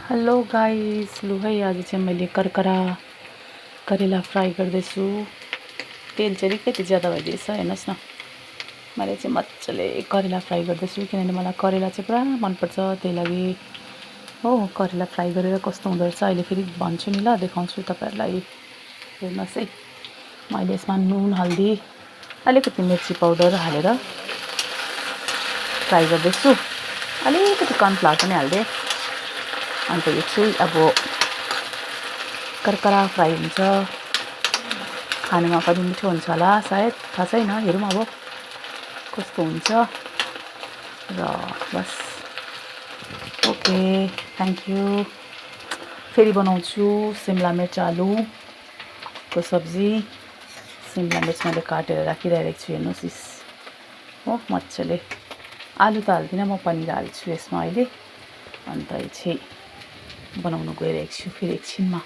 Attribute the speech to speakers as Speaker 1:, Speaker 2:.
Speaker 1: Hello guys, लु है आज चाहिँ मैले करेला फ्राई गर्दैछु। तेल चाहिँ अलिकति ज्यादा भइदिएछ, हेर्नुहोस् न। मैले चाहिँ मजाले करेला फ्राई गर्दैछु किनभने मलाई करेला चाहिँ पुरा मनपर्छ, त्यही लागि हो। करेला फ्राई गरेर कस्तो हुँदो रहेछ अहिले फेरि भन्छु नि, ल देखाउँछु तपाईँहरूलाई। हेर्नुहोस् है, मैले यसमा नुन, हल्दी, अलिकति मिर्ची पाउडर हालेर फ्राई गर्दैछु। अलिकति कर्नफ्लावर पनि हाल्दै। अन्त यो चाहिँ अब करकरा फ्राई हुन्छ, खानुमा पनि मिठो हुन्छ होला सायद, थाहा छैन, हेरौँ अब कस्तो हुन्छ। र बस, ओके, थ्याङ्क यू। फेरि बनाउँछु सिमला मिर्च आलुको सब्जी। सिमला मिर्च मैले काटेर राखिरहेको छु, हेर्नुहोस् हो मजाले। आलु त हाल्दिनँ म, पनिर हाल्छु यसमा अहिले। अन्त चाहिँ बनाउनु गइरहेको छु फेरि एकछिनमा।